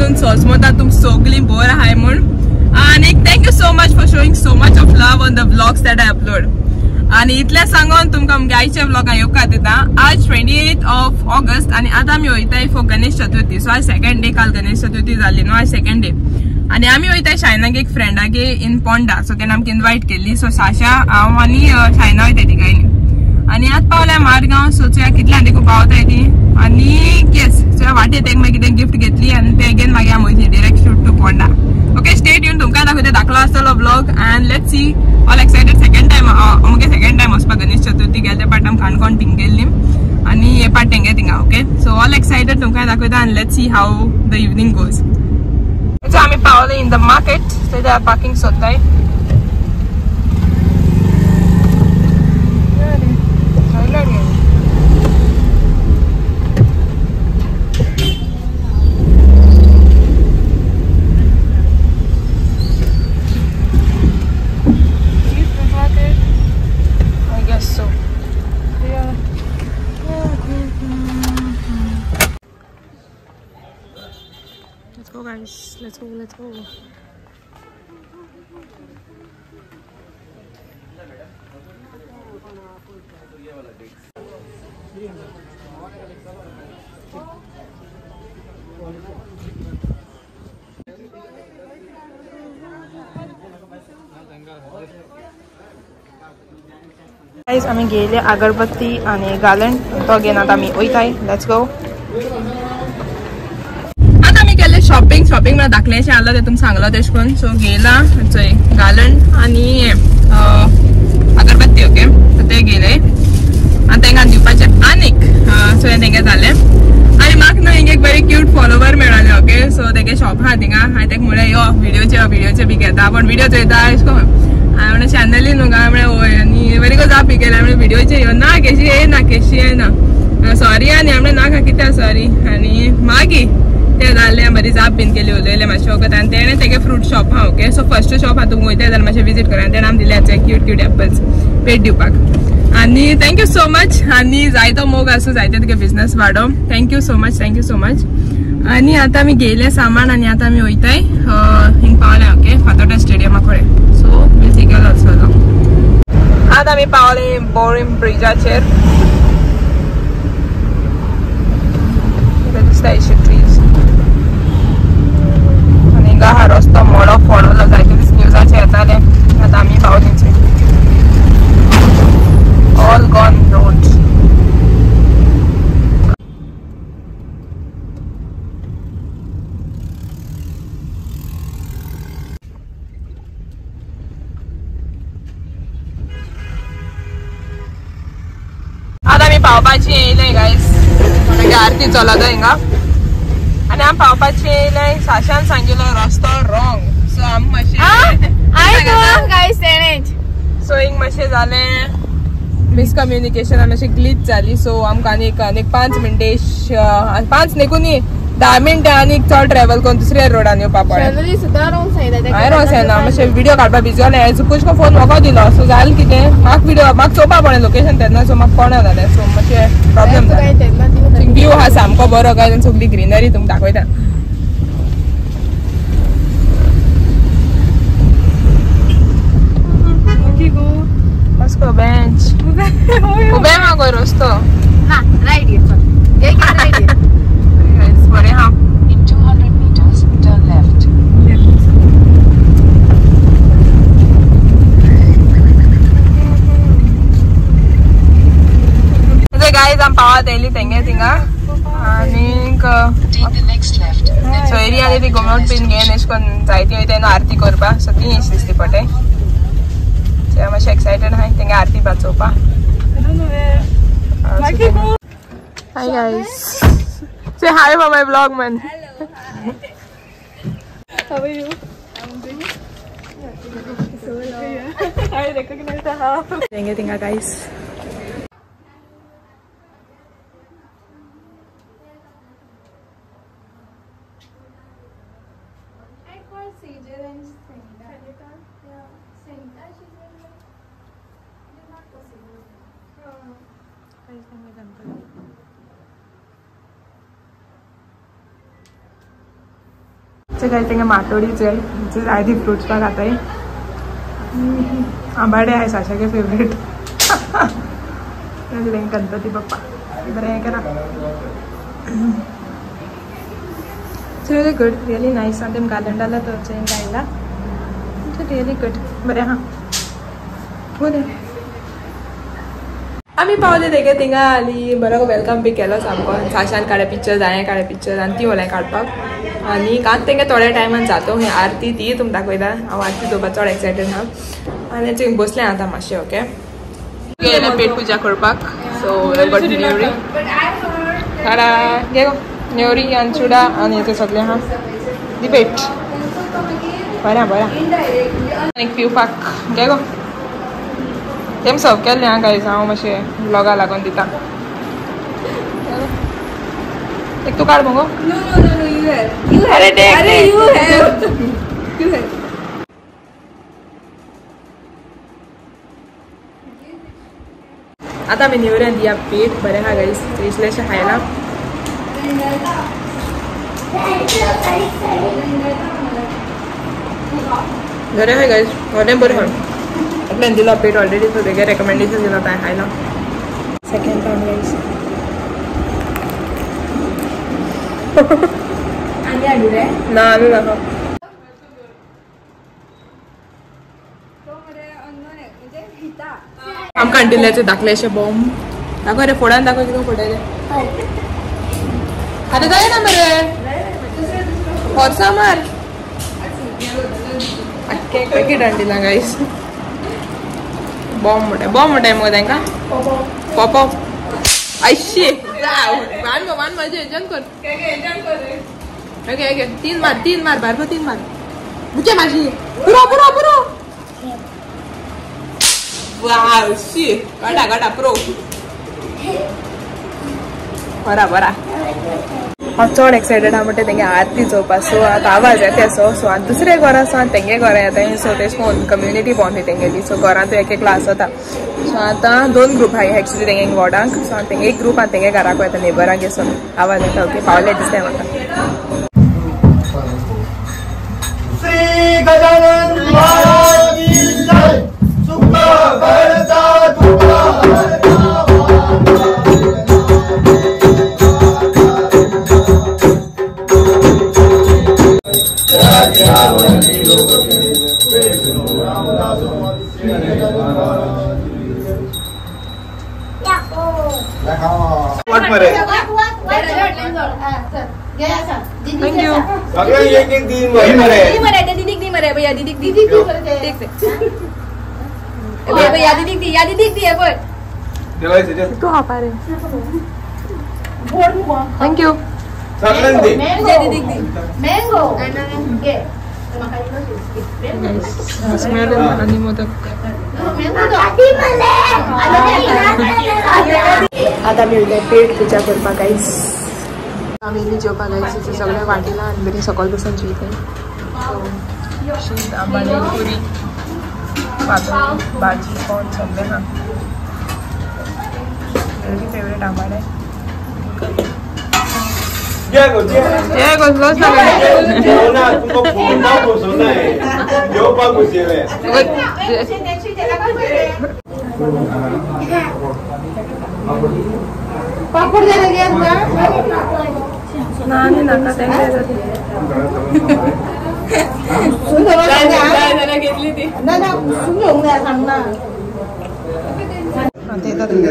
Afternoon. So तुम सगळीं बोर आहाय म्हूण. आनी thank you so much for showing so much of love on the vlogs that I upload. आनी इतलें सांगून तुमकां आमगे आयच्या व्लॉगान येवकार दिता. आज 28 ऑगस्ट आनी आतां आमी वयताय फॉर गणेश चतुर्थी. सो आज सेकंड डे, काल गणेश चतुर्थी जाली न्हू, आज सेकंड डे. आनी आमी वयताय शायनागे एक फ्रेंडागे इन पोंडा. सो तेणें आमकां इनवायट केल्ली. सो साशा, हांव आनी शायना वयताय तिगांयनी. आनी आतां पावल्या मारगांव. सो चोया कितल्यान देखून पावताय ती. आनी येस, चोया वाटेर तेंक मागीर कितें गिफ्ट घेतली आनी ते घेवन मागीर आमी वयतली direct shoot to Ponda. Okay, stay tune. तुमकां दाखयता धाकलो आसतलो vlog and let's see. All excited. Second time अमके सेकंड टायम वचपाक गणेश चतुर्थी. गेले पाट आमी काणकोण थिंग गेल्ली आनी हे पाट तेंगे थिंगा. Okay, so all excited. तुमकां दाखयता आनी let's see how the evening goes. So आमी पावले इन the market. थंय पार्किंग सोदताय. Let's go guys, let's go, let's go. Guys, आमी गेले अगरबत्ती आनी गार्लंड तो घेवन आतां आमी वयताय. Let's go. Shopping shopping म्हळ्यार धाकलेंशें आहलो तें तुमकां सांगलो तेश करून. सो घेयला चोय गार्लंड आनी अगरबत्ती. ओके, सो ते घेयले आनी तेंकां दिवपाचें आनीक. सो हें तेंगे जालें. आनी म्हाका न्हू हिंगा एक बरी क्यूट फॉलोवर मेळ्ळोले. ओके, सो तेगे शॉप आहा थिंगा. हांवें तेका म्हणलें यो व्हिडियोचे व्हिडियोचे बी घेता, पूण व्हिडियो चोयता अशें करून. हांवें म्हणलें चॅनली न्हू काय म्हणलें वय. आनी वेरी गो जाप बी केली. म्हणलें व्हिडियोचे यो ना केशी येना केशी येना सॉरी. आनी हांवें नाका कित्याक सॉरी. आनी मागीर ते जालें बरी जाप बीन केली, उलयलें मातशें वखद. आनी तेणें तेगे फ्रूट शॉप आहा. ओके, सो फर्स्ट शॉप आहा, तुमकां वयता जाल्यार मातशें विजीट करा. आनी तेणें आमकां दिले क्यूट क्यूट एपल्स पेट दिवपाक. आनी thank you so much. आनी जायतो मोग आसूं, जायते तुगे बिजनस वाडो. Thank you so much, thank you so much. आनी आतां आमी घेयलें सामान आनी आतां आमी वयताय हिंग पावले. ओके, फातोर्डा स्टेडियमा कडेन. So will see also. आतां आमी पावले बोरीम ब्रिजाचेर. दिसता ट्रीज. आनी हिंगा हा रस्तो मोडो फोडलो, जायते दीस न्यूजाचेर येताले. आतां आमी पावले ऑल गॉन रोड. आतां आमी पावपाची येयले गायस. मागीर आरती चलता हिंगा. आनी आमी पावपाची येयले. साशान सांगिल्लो रस्तो रॉंग. सो आमी मातशें सो हिंग मातशें जालें मिसकम्युनिकेशन, मातशें ग्लीच जाली. सो आमकां आनीक आनीक 5 मिनटे, 5 निकून न्ही 10 मिनटां आनीक चड ट्रॅवल करून दुसऱ्या रोडान येवपा पडलें. हांवें रॉंग सांगना, मातशें व्हिडियो काडपा बिजी जालें. हांवें कुछ फोन म्हाका दिलो. सो जालें कितें, म्हाका व्हिडियो म्हाका चोवपा पडलें लोकेशन तेन्ना. सो म्हाका कळना जालें. सो मातशें प्रॉब्लम जालें. व्यू आहा सामको बरो काय, सगळी ग्रिनरी तुमकां दाखयता. Let's go bench. उबे मागो रस्तो ना राइट ये चल ये क्या राइट ये गाइस बरे. हां, In 200 meters turn left. So guys आम पावत येयली तेंगे थिंगा. आनीक Take the next left. Then सोयरी आनी ती गोमट बीन घेवन अशें करून जायती वयता न्हू आरती करपाक. सो ती अशी दिसती पडटे. सो मातशें एक्सायटेड आहाय तेंगे आरती वाचोवपाक. Hi guys, say hi for my vlog man. Hello, hi. How are you? I'm good. So long. I recognize the half. तेंगे थिंगा guys. I called Sejal and Sanita. Yeah, Sanita, she said like it is not possible. Guys, तेंगे गणपती. काय तेंगे मातोडीच आहे जायती fruits पा खाताय. आंबाडे आहे साशाके फेवरेट. गणपती बाप्पा बरें हें केला. It's really good, really nice. आनी तेम गार्डन डाला तो लायला. It's really good, बरें आहा. बरें आमी पावले तेगे थिंगा आनी बरो welcome बी केलो सामको. साशान काडले पिक्चर्स, हांवें काडले पिक्चर्स आनी ती वोलाय काडपाक. आनी आतां तेंगे थोड्या टायमान जातो हें आरती ती तुमकां दाखयता. हांव आरती चोवपाक चड एक्सायटेड आहा. आनी थिंग बसलें आतां मातशें. ओके गेले पेट पुजा करपाक. सो नेवरी काडा घे गो नेवरी आनी चुडा आनी तें सगळें आहा दी पेट. बरें बरें आनी पिवपाक घे गो. तेम सर्व केल्लें आहा गायज. हांव मातशें ब्लॉगा लागून दिता. एक तूं काड मगो. अरे आतां आमी नेवऱ्यान दिया पेट. बरें आहा गायज, इतलेशें खायलां. बरें आहा गायज, बरें बरें आहा. आपल्यान दिला पेट ऑलरेडी, सो तेगे रेकमेंडेशन दिला तांवें खायलां. Second time guys. ना आनी नाका. आमकां दिल्याचे दाखल्याशे बॉम्ब दाखय रे, फोडान दाखय कितें फोडले. आरे जाय ना मरे फोर्सा मार. आख्खें पॅकेट हाडला गायस. बॉम्ब म्हणटाय, बॉम्ब म्हणटाय मुगो तांकां. पॉपॉ आयशी मान गो मान म्हाजे हेज्यान कर. ओके ओके तीन मार, तीन मार बारबो, तीन मार बुचे माशी. पुरो पुरो पुरो. वाव शी काडा काडा प्रो. बरा बरा. हांव चड एक्सायटेड आहा म्हणटा तेंगे आरती चोवपाक. सो आतां आवाज येता सो सो आनी दुसरे घरा आसा आनी तेंगे घरा येता. सो तेश कोन कम्युनिटी बॉन्ड ही तेंगेली. सो घरांत एक एकलो आसता. सो आतां दोन ग्रूप आहाय एक्चुली तेंगे वॉर्डांक. सो आतां तेंगे एक ग्रूप आनी तेंगे घराक वयता नेबरांक. सो आवाज येता. ओके पावले दिसता म्हाका. श्री गजानन महाराज की जय. सुख करता दुख हरता. Thank you. एक एक दिन मरे दीदी दी मरे भैया दीदी दी भैया दीदी दी या दीदी दी है तू हा पारे. Thank you. दीदी दी मैंगो आणि मोदक. आता मेळ्ळे पेट पुजा करपाक गायस. आमी इल्ली जेवपाक गायस. सगळें वाटिलां आनी बरीं सकयल बसून जेयताय. शीत आंबाडे पुरी पातोळी भाजी कोण सगळें आहा. म्हजी फेवरेट आंबाडे.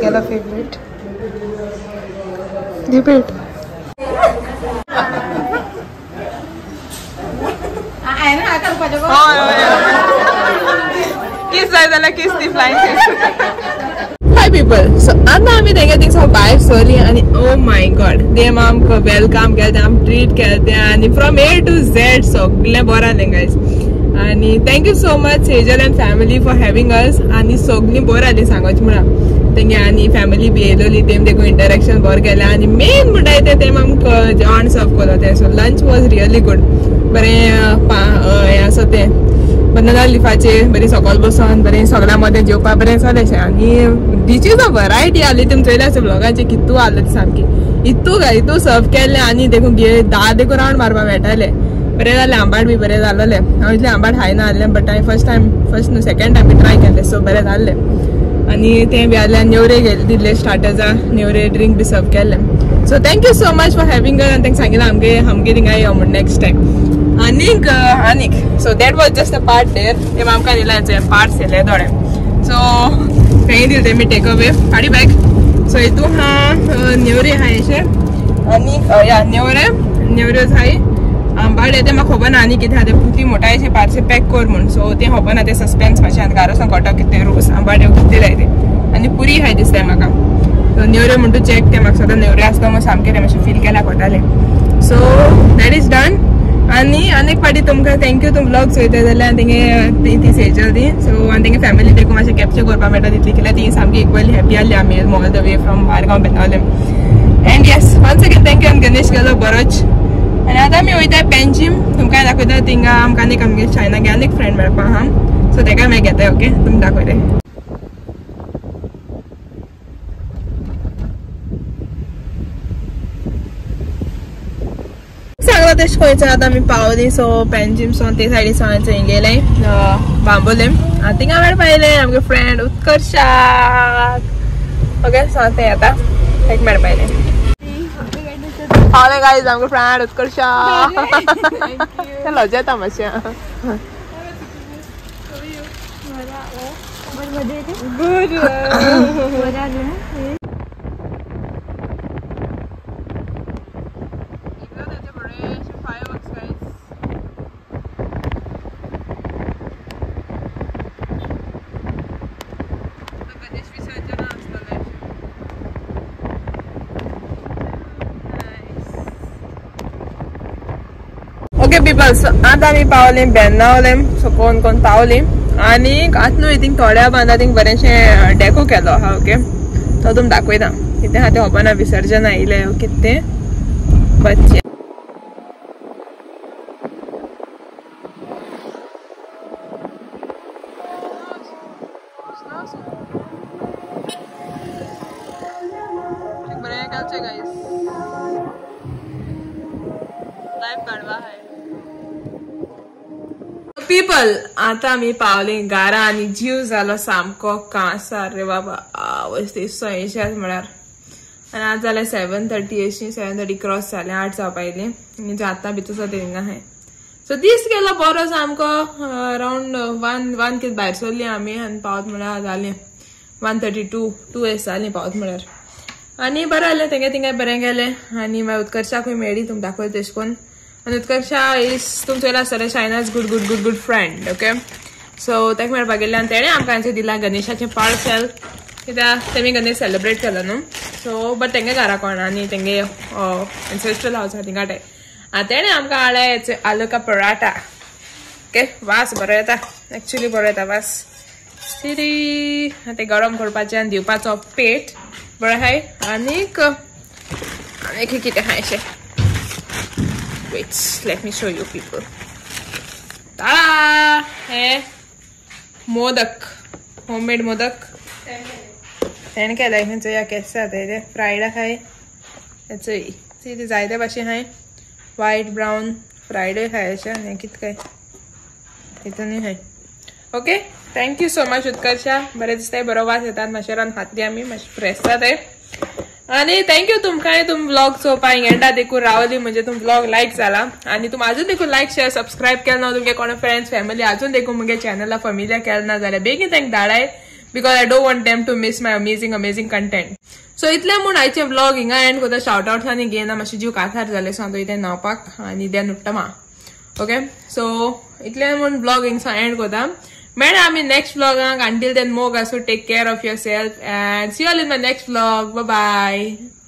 गेला फेवरेट डिबेट. किस जाय जाल्यार किस ती फ्लायंग किस. हाय पीपल, सो आतां आमी तेंगे थिंगसावन भायर सरली आनी ओ my God तेम आमकां welcome केलें, आम ट्रीट केलें आनी फ्रॉम ए टू झेड सगळें बरें जालें गायज. आनी thank you so much Sejal and family for having us. आनी सगळीं बरें जालीं सांगोच म्हणा तेंगे आनी फॅमिली बी येयलोली तेम देखून इंटरेक्शन बरें केलें. आनी मेन म्हणटाय तें तेम आमकां जेवण सर्व केलो तें. So lunch was really good. बरें हें आसा तें बनाना लिफाचेर बरें सकयल बसोन बरें सगळ्यां मदें जेवपाक बरें जालें अशें. आनी डिशीज वरायटी आहली तुमी चोयले आसा ब्लॉगाचेर कितू आहले ते सामकी इतू इतू सर्व केल्लें आनी देखून धा देखून रावंड मारपाक मेळटालें. बरें जालें आंबाड बी बरें जालोलें. हांव इतलें आंबाड खायना आहलें बट हांवें फर्स्ट टायम फर्स्ट न्हू सेकेंड टायम बी ट्राय केलें सो बरें जाल्लें. आनी तें बी आहलें नेवरे दिल्ले स्टार्टर्सा नेवरे ड्रिंक बी सर्व केल्लें. So thank you so much for having us. आनी तांकां सांगिलां आमगे आमगे थिंगा यो म्हूण नेक्स्ट टायम. आनीक आनीक so that was just a part there. तें आमकां दिलां पार्ट्स येयले थोडे सो थंय दिले तेमी टेक अवे हाडी बॅग. सो हितून हा नेवरे आहा अशें आनी या नेवरे नेवऱ्योच आहाय आंबाडे तें म्हाका खबर ना आनी कितें आहा तें पुती मोटायचे पार्से पॅक कर म्हूण. सो तें खबर ना तें सस्पेन्स मातशें आतां घरा वचोन कळटा कितें रोस आंबाडे कितें जाय तें. आनी पुरी आहाय दिसताय म्हाका. सो नेवऱ्यो म्हणटू चॅक तें म्हाका सदां नेवऱ्यो आसता म्हूण सामकें तें मातशें फील केल्यार कळटालें. So that is done. आनी आनीक फाटी तुमकां thank you तुम व्लॉग चोयता जाल्यार तेंगे ती सेजल ती सो आनी तेंगे फॅमिली देखून मातशें कॅप्चर करपाक मेळटा तितली कित्याक ती सामकी इक्वली हॅपी आहली आमी all the way from Margao Benaulim. And yes once again thank you. आनी गणेश गेलो बरोच. आनी आतां आमी वयता पेंजीम तुमकां दाखयता थिंगा आमकां आनीक आमगे चायनागे आनीक फ्रेंड मेळपा आहा सो तेका मागीर घेताय. ओके तुमकां दाखयता. सांगला तशें खंयचो आतां आमी पावली सो पेंजीम सो ते सायडी सावन थंय गेले बांबोलेम आनी थिंगा मेळपा येयले आमगे फ्रेंड उत्कर्षाक. ओके सो तें आतां एक मेळपा येयले. पावले गायज आमगे फ्रेंड उत्कर्षा. लज येता मातशें. ओके पीपल सो आतां आमी पावली बेनावलेम सो कोण कोण पावली आनी आतां न्हू थिंग थोड्या बांदा थिंग बरेंशें डेको केलो आहा. ओके तो तुम दाखयता कितें आहा तें खबर ना विसर्जन आयिल्लें कितें बच्चे. बरें कालचें गायस लायफ काडवा आहाय. पीपल आतां आमी पावली घरा आनी जीव जालो सामको कांसार रे बाबा आवय ते सयशाच म्हळ्यार. आनी आतां जालें 7:30 अशी 7:30 क्रॉस जालें 8 जावपा आयलीं आनी आतां भितर सुद्दां थिंगा आहाय. सो दीस गेलो बरो सामको अरावंड 1 कितें भायर सरली आमी आनी पावत म्हळ्यार जालें 1:32 2 अशें जालीं पावत म्हळ्यार. आनी बरें जालें तेंगे थिंगा बरें गेलें. आनी मागीर उत्कर्षाकूय मेळ्ळी तुमकां दाखयलें तशें करून. आनी उत्कर्षा is तुमचो चोयला आसतलें Shaina's good good good good friend. Okay so ताका मेळपाक गेल्लें आनी तेणें आमकां आमचें दिलां गणेशाचें पार्सल कित्याक तेमी गणेश सेलेब्रेट केलो न्हू. सो बट तेंगे घरा कोण आनी तेंगे एन्सेस्ट्रल हावस आहा थिंगा आनी तेणें आमकां हाडला आलू का पराठा. ओके वास बरो येता एक्चुली बरो येता वास सिरी. तें गरम करपाचें आनी दिवपाचो पेट बरो आहाय. आनीक आनीक कितें आहा अशें. Wait, let me show you people. Ta-da! Hey, modak, homemade modak. तेणें केलाय खंयचो या केस जाता ते फ्रायड आहाय. चोय ती जायते भाशेन आहाय वायट ब्रावन फ्रायडूय आहाय अशें आनी कितें काय तितूनय आहाय. Okay thank you so much Utkarsha. बरें दिसताय बरो वास येतात मातशें रान खातली आमी मातशें फ्रेश जाताय. आनी thank you तुमकांय तुम व्लॉग चोवपाक एंडा देखून रावली म्हणजे तुम व्लॉग लायक जाला. आनी तुम अजून देखून लायक शेअर सबस्क्रायब केलें ना तुमगे कोण फ्रेंड्स फॅमिली अजून देखून मुगे चॅनला फॅमिलियर केलें ना जाल्यार बेगीन तांकां धाडाय because I don't want them to miss my amazing amazing content. So इतलें म्हूण आयचें व्लॉग हिंगा एंड करता. शावट आवट्स आनी घेयना मातशें जीव कासार जालें सो हांव इतें न्हांवपाक आनी देन उठ्ठा. ओके सो इतलें म्हूण व्लॉग हिंगसा एंड करता. मेळ्या आमी नेक्स्ट व्लॉगाक. अंटील then मोग आसूं. Take care of yourself and see all in my next vlog. Bye bye.